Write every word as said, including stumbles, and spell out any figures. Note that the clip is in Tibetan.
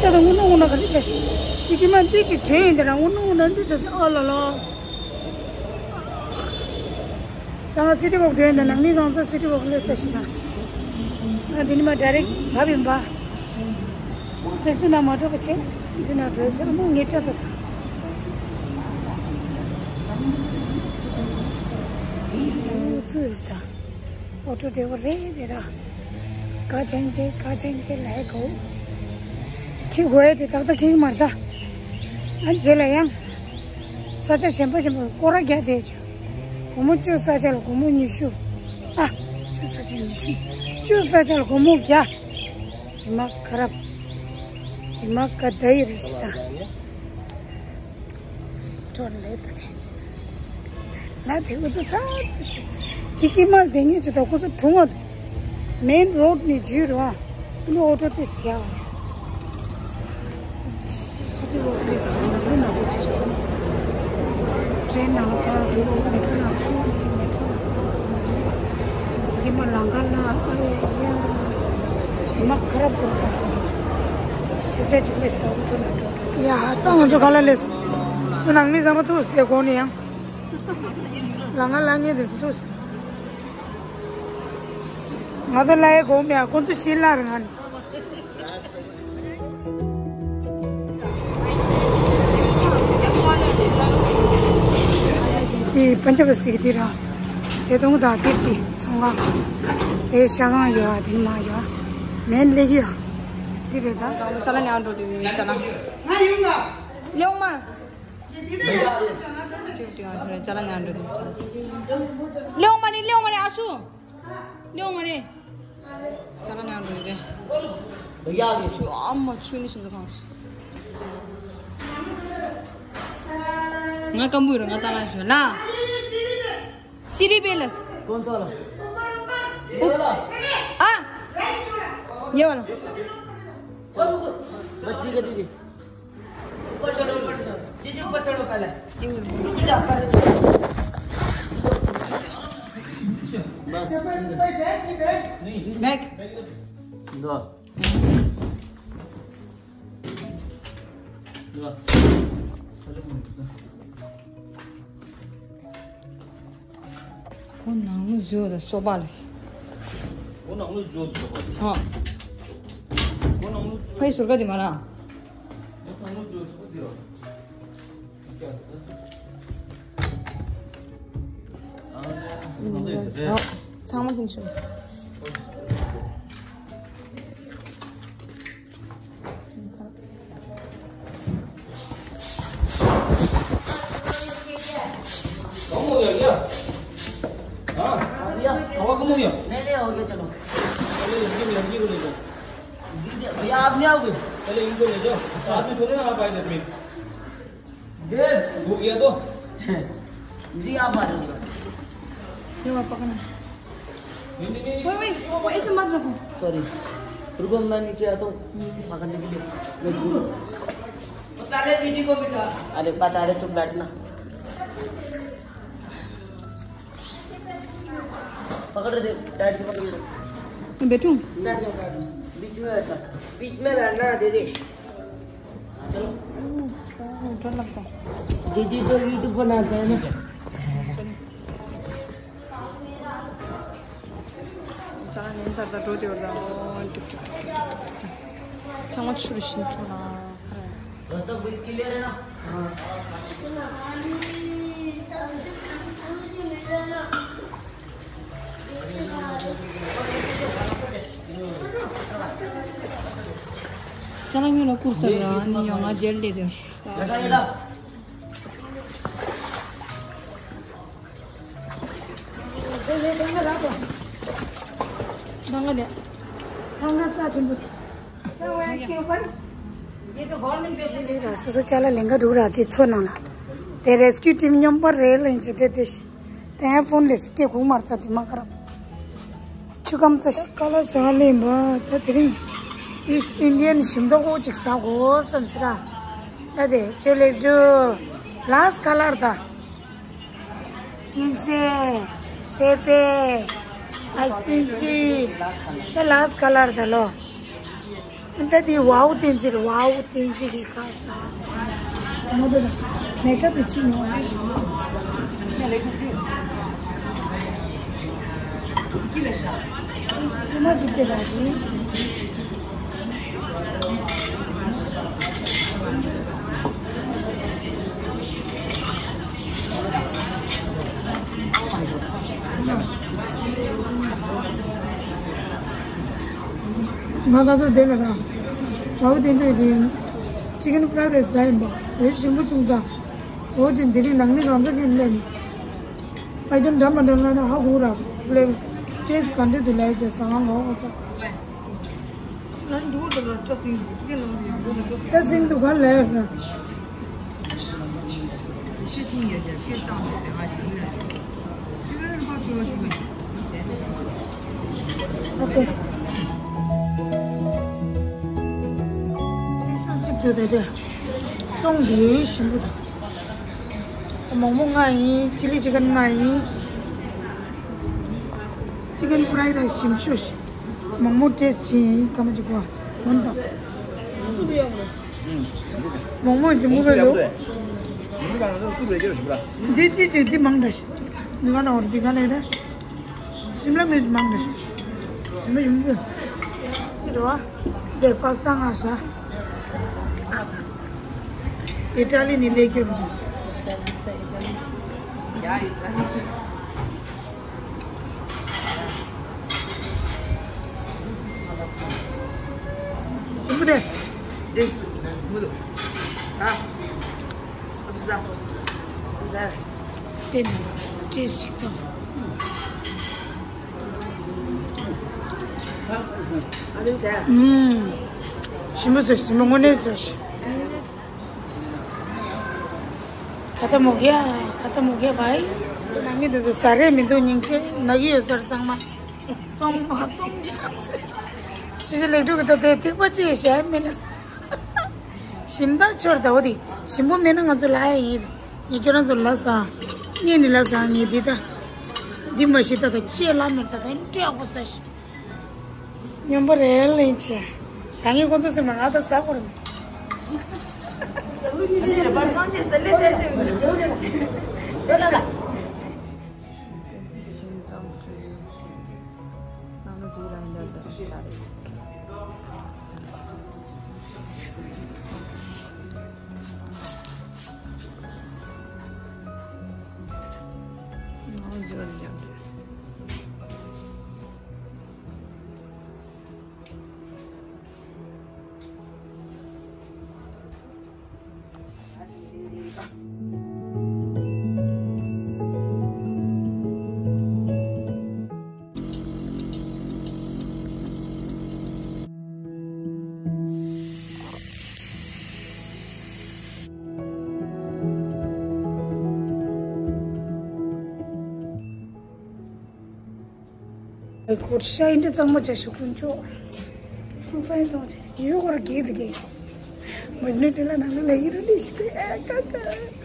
ད་ད་དངོས་གནས་དངོས་གནས་ག་རེ་བྱ་ཞིག་དེ་ཀྱི་མ་འདི་ཅིག་དྲན་ཡིན་དེ་ར་དངོས་གནས་དངོས་གནས་འདི་བྱ་ཞིག་ཨ་ལ་ལ། ད་ང་སི་ཊི་ཝོག་དྲན་དེ་ནང་མི་གང་ཚ་སི་ཊི་ཝོག་ལས་ཚ་ཞིག་ན། ང་འདི་ནི་མ་ཌའི་རེག་བབ་ཡིན་པ། ཊེག་སི་ན་མ་འགྲོ་གི་ཆེ། འདི་ན་འགྲོ་ཆེ་ཨ་མ་ངེད་ཀྲ་ད། ཨོ་ཙུ་ད། ཨོ་ཊོ་ཌེ་ཝར་རེད་རེད་ར། ག་ཅན་གེ་ག་ཅན་གེ་ལའི་གོ། ཁྱི་གོ་ཡ་དེ་ཏག་ཏག་ཁྱི་མར་ད། ཨ་རྗེས་ལ་ཡང་། ས་ཆ་གཞན་པ་གཞན་པར་སྐོར་ར་རྒྱག་བསྡད་ཅིག་སྒོར་མོ་བཅུ་ས་ཆ་ལ་སྒོར་མོ་ཉི་ཤུ། ཨ། བཅུ་ས་ཆ་ཉི་ཤུ། བཅུ་ས་ཆ་ལ་སྒོར་མོ་བརྒྱ། ཡི་མ་ཁ་རབ། ཡི་མ་ཀ་ད་ཡི་རེ་ཞིག་ད། ཀྲོན་ལེ་ད་དེ། ལ་དེ་ཨུ་ཚུགས་ཚ། དེ་ཀི་མར་དེ་ངེད་ཚོ་ད་ཁོ་ཚོ་གྲོང་བ། མེན་རོད་ནས་བརྒྱུད་རོ། ཨ་ནི་ཨོ་ཊོ་དེ་ཟ་ཡ། སི་ཊི་ཝོག་པི་ལེ་སི་ནང་ལོ་ནང་ལོ་ཆེ་ཤོས། ཊེ་རེན་ནང་ལ་ཕར་འགྲོ། མེ་ཊྲོ་ནང་ཚུར་ནས་མེ་ཊྲོ་ནང་ཚུར། དེ་མ་ལང་ཀ་ལ་ཨ་ཡ་ཡ། དེ་མ་ཁ་རབ་སྐོར་ད་སོང་། དེ་འདྲ་ཅིག་ལེ་སི་ད་ཨུ་ཐོ་ནང་འགྲོ་འགྲོ། ཡ་ད་ང་ཚོ་ག་ལ་ལེ་སི། ཨ་ནང་མི་ཚང་མ་ཐུག་སྟེ་གོ་ནས་ཡང་། ལང་ཀ་ལ་ངེད་དེ་ཚོ་ཐུག་སོང་། ང་ཚོ་ལ་ཡ་གོ་མེད་ཨ་ཁོང་ཚོ་ཤི་ལ་ར་ང་ནི། དེ་པན་ཇབ་སི་དེ་ར། དེ་དུང་དང་དེ་དེ་ཚོང་ཁང་། དེ་ཤ་ཁང་ཡོད་ཨ་དེ་མ་ཡོད་ཨ། མེན་ལེགས་ཡོད་ཨ། དེ་རེད་ད། ང་ཚོ་ཅ་ལག་ཉར་འགྲོ་དུས་ཅ་ལག་ང་ཡོང་ང་། ལེའུ་མ། ཅིག་ཅིག་ཅ་ལག་ཉར་འགྲོ་དུས་ཅ་ལག་ལེའུ་མ་རེད། ལེའུ་མ་རེད། ཨ་སུ། ལེའུ་མ་རེད། ཅ་ལག་ཉར་འགྲོ་དུས། ཨ་མ་ཆུ་ནི་ཤིན་ཏུ་གང་ཞིག་ང་སྐམ་པོ་ཡོད་ར་ང་ལྟ་ན་ཞོ་ལ། སི་རི་བེ་ལ། ཀོན་ཚ་ལ། ཨ། ཡེ་བ་ལ། बस ठीक है दीदी। ऊपर चढ़ो, ऊपर चढ़ो। दीदी, ऊपर चढ़ो पहले। रुक जा, पहले। बस। बैग। दो। ཁོ་ནང་ལོ་བཟོས་དང་སོ་པ་ལ། ཁོ་ནང་ལོ་བཟོས་དང་སོ་པ་ལ། ཧོ། ཁོ་ནང་ལོ། ཕའི་ཟུར་ཀ་དེ་མ་ར། ཁོ་ནང་ལོ་བཟོས་སོ་པ་དེ་ར། ཨ། ཚང་མ་ཁྱིམ་ཆུང་། कम हो गया क्या? हाँ? भैया। हवा कम हो गया? नहीं, नहीं, हो गया, चलो। चलो, इनकी लड़की को ले जाओ। दीदी, भैया, आप नहीं आओगे? चलो, इनको ले जाओ। अच्छा। साथ में थोड़ी ना आ पाए दस मिनट। दे। हो गया तो? जी, आप आ जाओ। ये वो पकड़ना। नहीं, नहीं, नहीं। वो, वो, वो ऐसे मत रखो। सॉरी। रुको, मैं नीचे आता हूँ। पकड़ने के लिए। मैं रुको। पहले दीदी को बिठा। अरे, पता है, चुप बैठना। पकड़ दे, टाइट पकड़ दे। मैं बैठूं? बैठ जा, बैठ जा। बीच में बैठना। बीच में बैठना, दीदी। चलो। डर लगता है। दीदी तो यूट्यूब बनाते हैं ना। चलो। चला नहीं उतरता, रो दे उड़दा। ओ, टुक, टुक, टुक, टुक, टुक। चम्मच शुरू से चला। बस, तो कोई क्लियर है ना? हाँ। चला, मैं ना कुर्ता ला, नहीं आऊंगा, जेल दे दे। बेटा, ये ला। ཐང་ག་དེ། ཐང་ག་རྩ་ཆེན་པོ་དེ། སོ་སོ་ཅ་ལག་ལེན་ག་འགྲོ་ར་དེ་ཚོ་ནང་ལ། དེ་རེ་སི་ཀིའུ་ཊིམ་མཉམ་པར་རེ་ལེན་བྱེད་དེ་དེ་ཤི། དེ་ཧེ་ཕོན་ལས་སྐད་གུག་མར་ཚ་དེ་མ་ཁ་རབ། ཆུ་ཁམ་ཚ་ཤི། ཀ་ལ་ཟ་ལེན་པ་ད་དེ་རིང་། ཨིསཊ་ཨིན་ཌི་ཡན་ཞིམ་མདོག་གོ་ཅིག་ཟ་གོ་བསམ་སི་ར། ད་དེ་ཅེ་ལེགས་འགྲོ། ལ་སི་ཁ་ལར་ད། ཀིན་སེ། སེ་པེ། ཨ་སྟིན་ཙི། ད་ལ་སི་ཁ་ལར་ད་ལོ། ད་ ད་དེ་ཝའོ་བསྟན་འཛིན་རེད། ཝའོ་བསྟན་འཛིན་གྱི་ཁ་ས། མོ་དེ་ལ་མེ་ཀབ་བྱེད་མྱོང་། ཁྱི་མ་ཅིག་དེ་ལ་རེད། ང་ག་ཚོད་དེ་ལ་ར། ཝའོ་བསྟན་འཛིན་གྱི་ཅི་ཀན་ཕ་རའི་རའི་སི་ཟ་ཡིན་པ། དེ་ཞིམ་པོ་བྱུང་ཙང་། འོ་ཅི་འདི་རིགས་ནང་མི་གང་ཚོད་ཀྱིས་སླེབས་ནས། ཨའི་ཊམ་འདྲ་མ་འདྲ་ང་ན་ཧ་གོ་ར། སླེབས། ཊེ་སི་ག་འདྲ་འདུག་ལབ་ཀྱི་ཟ་ང་ངོ་ཨོ་ཙ། སྐྲ་སྲིང་འདུག་ག་ལས་ར། ཨ་ཚོ། ལེགས་ཤོམ་ཅིག་ཕུལ་བས་ཏེ། སོང་དེ་ཞིམ་པོ་འདུག་མོག་མོག་ལྔ་ཡིན། ཅི་ལི་ཅི་ཀན་ལྔ་ཡིན། ཅི་ཀན་ཕ་རའི་རའི་སི་ཞིམ་ཤོས་ཤིག་མོག་མོག་ཊེ་སི་ཊི་ཅི་ཡིན་སྐར་མ་གཅིག་པོ། འོན་ཏང་། མོག་མོག་ཞིམ་པོ་རེད་ལོ། འདི་ཅི་ཅི་འདི་མང་འདྲ་ཞིག་ནི་ག་ན་འོར་འདི་ག་ལས་རེད། ཤིམ་ལ་མིར་མང་འདྲ་ཞིག་ཞིམ་པོ་ཞིམ་པོ། ཅི་རེད་བ། འདི་པ་སྟ་ང་ཤ། ཨི་ཊ་ལི་ནས་སླེབས་རྒྱུ་རེད། ཞིམ་པོ་རེད། འདི་མི་འདུག་ཨ། ཨ་ཙི་ཙི། དེ་ནས་ཅི་ཞིག་དང་། ཨུམ། ཞིམ་པོ་ཟེར། ཞིམ་པོ་དངོས་གནས་ཟེར། ཁ་ཏ་མོ་ག་ཁ་ཏ་མོ་ག་བའི། ནང་མི་འདི་ཚོ་ཟ་རེས་མི་འདུག་སྙིང་རྗེ། ནག་གི་ཡོད་ཟེར་ཚང་མ། གཏོང་མ་གཏོང་རྒྱག་ཟེར། ཅི་ཞིག་ལེགས་འགྲུབ་ཀྱི་ད་དེ་ཐིགས་པ་ཅི་ཡི་ཞལ་མི་ན། ཞིམ་ཐག་ཆོད་ད་བོ་དེ། ཞིམ་པོ་མེད་ན་ང་ཚོ་ལ་ཡ་ཡིན། ངས་ཁྱོད་རང་ཚོ་ལ་ཟ། ངས་ནི་ལ་ཟ་ངས་འདི་ད། འདི་མ་ཤི་ད་ད་ཅེས་ལ་མེད་ད་ད་འདྲེ་ཡག་པོ་ཟ་ཤི། སྨྱོན་པ་རེད་ལེན་ཆེ། ཟ་ངས་ཁོ་ཚོ་སེམས་ལ་ང་ད་ཟ་དགོས་རེད། སྒོར་ཤ་ཡིན་འདྲ་གཙང་མ་བྱ་ཞུ་ཀུན་ཆོག་ཀུན་ཧྥན་གཏོང་བྱས་ཡོད་སྐོར་རྒྱས་དེ་གས། མ་ནི་དེ་ལ་ནང་ལ་ཡི་རུ་ལི་ཞིག་ཨ་ཀ་ཀ།